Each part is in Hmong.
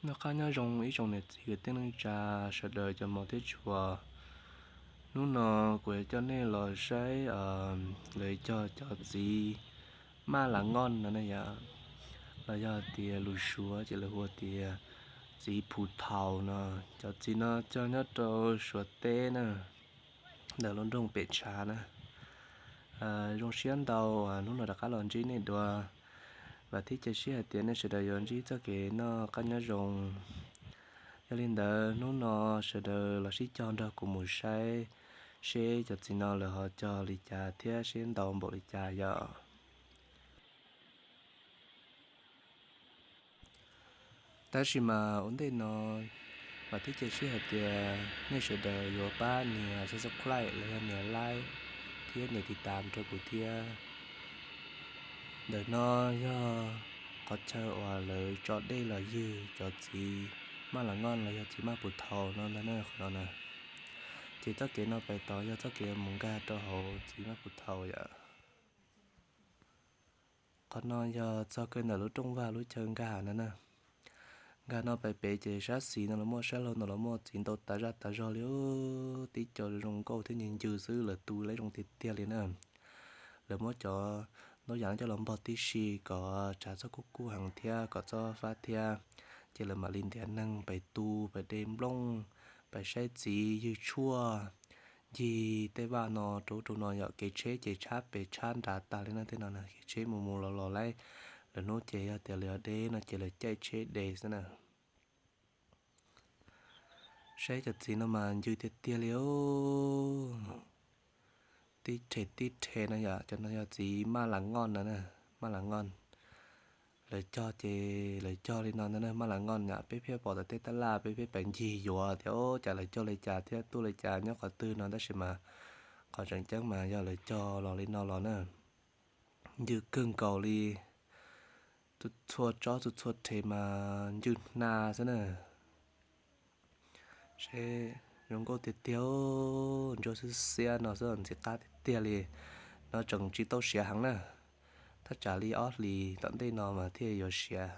Noj qab nyob zoo ib tsoom niam txiv kwv tij neej tsa sawv daws cov hmov thiab tshua. Hnub no kuv yuav coj nej los saib lawv cog cov txiv maj las noj no na yom, los yog tias lus Suav ces lawv hu tias txiv phu thaus no. Cov txiv no cog nyob rau Suav teb na, ntawm lub nroog pem tshav na. Zoo siab ntau hnub no rov qab los ntsib nej dua, vam thiab cia siab hais tias nej sawv daws yuav ntsib txoj kev noj qab nyob zoo. Yog li ntawd hnub no sawv daws los sib cog nrog kuv mus saib seb cov txiv no lawv ho cog li cas thiab seb ntau npaum li cas yom. Tab sis mas ua ntej no vam thiab cia siab hais tias nej sawv daws yuav pab nias subscribe los yog nias like thiab nias tiv tas rau kuv thiab. Ntawm no yog qhov chaw uas lawv tso dej los ywg cov txiv maj las noj los yog txiv maj phu thaus no ntag na, qhov no na. Ces txoj kev no pais tod yog txoj kev mus nkag rau hauv txiv maj phu thaus yom. Qhov no yog txog kawg ntawm lub rooj vag lub chaw nkag no na. Nkag no pais pem ces sab xis no los muaj, sab laug no los muaj txiv ntau tas zaj tas zog li, tib co zoo nkauj thiab ncw ncw xwb, lawv tu lawv zoo tiag tiag li na. Lawv muab cov ntau yam no coj los npog tib si kom tshav txhob kub kub heev thiab kom txhob fab thiab, ces lawv mam li ntiav neeg pais tu, pais de nplooj, pais saib txiv, ywg tshuaj, ncig tej vaj no rau ub rau no yom. Kev tsheb ces tshab pem tshab nrad tas li na, tej no kev tsheb mus mus los los lawm. Lwm hnub ces yog tias lawv de no ces lawv caij tsheb de xwb na. Saib cov txiv no mas ncw tiag tiag li os. Tib rhe tib rhe no yom, cov no yog txiv maj las noj no na, maj las noj. Lawv cog ces lawv cog li no ntag na, maj las noj yom. Peb pheej pom tom tej tab laj, peb pheej pais ncig yuav tias ua cas lawv cog li cas thiab tuaj li cas nyob qhov twg no, tab sis mas qhov tseem ceeb mas yog lawv cog los li no los na. Ncw kawg nkaus li, txhua tsob txhua txhua rhe mas ncw hna xwb na. Seb zoo nkauj tiag tiag, ntsuab xwb xiab no xwb ntxim qab tiag tiag li. No tseem tsis tau siav heev na, thaj tsam li ob hlis tom ntej no mas thiaj yuav siav.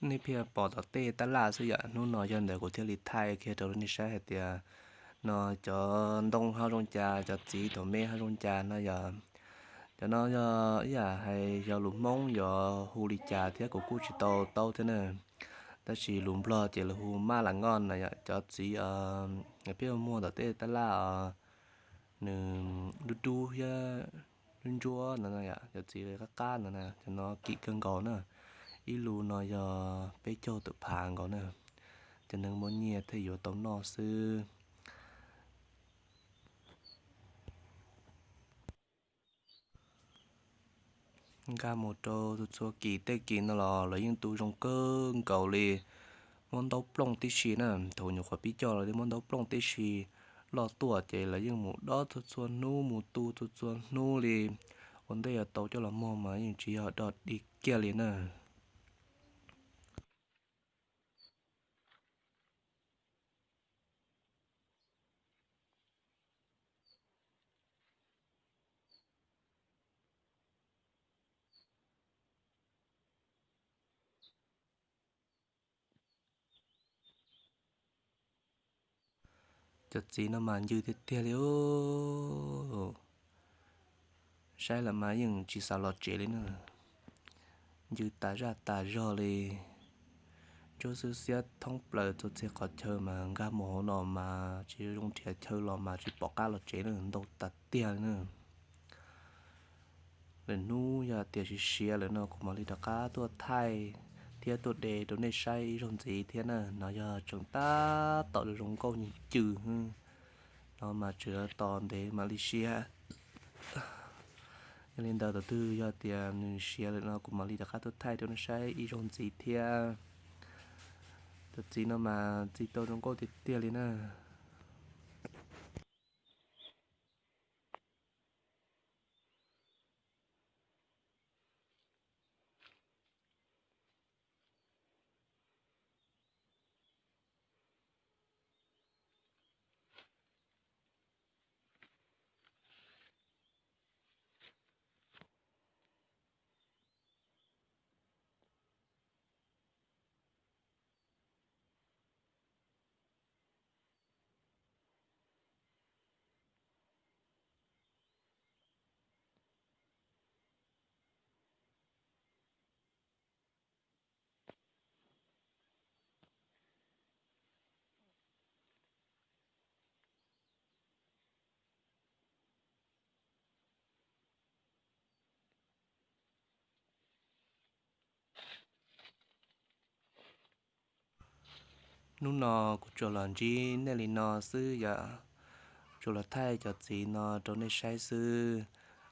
Nej pheej pom tom tej tab laj xwb yom, hnub no yog ntawd kuv thiaj li thaij kiag rau nej saib hais tias no cov ntoo ho zoo cas, cov txiv thaum me ho zoo cas no yom. Cov no yog ib yam hais yog lus Hmoob yuav hu li cas thiab kuv kuj tsis tau taub thiab na. Tab sis lus Nplog ces lawv hu maj las noj no yom, cov txiv pheej muag tom tej tab laj os, nws dub dub thiab ntsuab ntsuab no, cov txiv qab qab no, cov no kim kawg nkaus na. Ib lus no yog peb caug tawm phav nkaus na. Cov neeg muaj nyiaj thiaj yuav tau noj xwb. Nkag mus rau txhua txhua kis tej kis no los lawv yeej tu zoo kawg nkaus li. Muab ntaub plooj tib si na, thaum nyuam qhuav pib cog los muab ntaub plooj tib si, loj tuaj ces lawv yeej mus dob txhua txhua hnub mus tu txhua txhua hnub li. Ua ntej yuav tau coj los muag mas yeej tsis yog dog dig kiag li na. Cov txiv no mas ncw tiag tiag li. Saib lawm mas yeej tsis xav los tsev li na. Ncw tas zaj tas zog li. Ntsuab xwb xiab thoob plaws txhua txhia qhov chaw mas nkag mus hauv no mas tsis zoo nrhiav chaw los mas tsis pom qab los tsev na, ntau tas tiag li na. Lwm hnub yog tias siav siav lawm no kuv mam li rov qab tuaj thaij thiab tuaj de rau nej saib ib zaug ntxiv thiab na. No yog tseem tab tom zoo nkauj ncw ncw no mas tseem tos ntev mam li siav. Yog li ntawd thaum twg yog tias nws siav lawm no kuv mam li rov qab tuaj thaij rau nej saib ib zaug ntxiv thiab. Cov txiv no mas txi tau zoo nkauj tiag tiag li na. Hnub no kuv tsuas los ntsib nej li no xwb yom, tsuas los thaij cov txiv no rau nej saib xwb.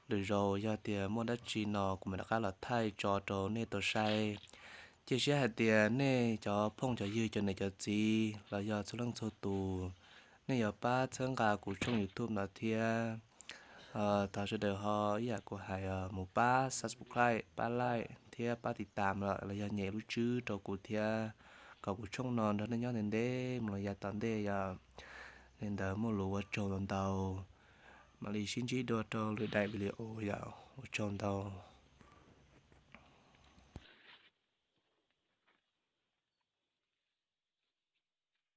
Lwm zaus yog tias muaj dab tsi no kuv mam rov qab los thaij tso rau nej tau saib. Cia siab hais tias nej cov phooj cov ywg cov niam cov txiv los yog txhua leej txhua tus, nej yuav pab txhawb nqa kuv tshooj YouTube no thiab. Thov sawv daws ho ib yam kuv hais, mus pab subscribe, pab like thiab pab tiv tam los yog nyem lub tswb rau kuv thiab, kom kuv tshooj no nrog nej nyob ntev ntev mus los yav tom ntej yom. Li ntawd muaj lus ua tsaug ntau ntau, mam li sib ntsib dua rau lwm daim video yom. Ua tsaug ntau.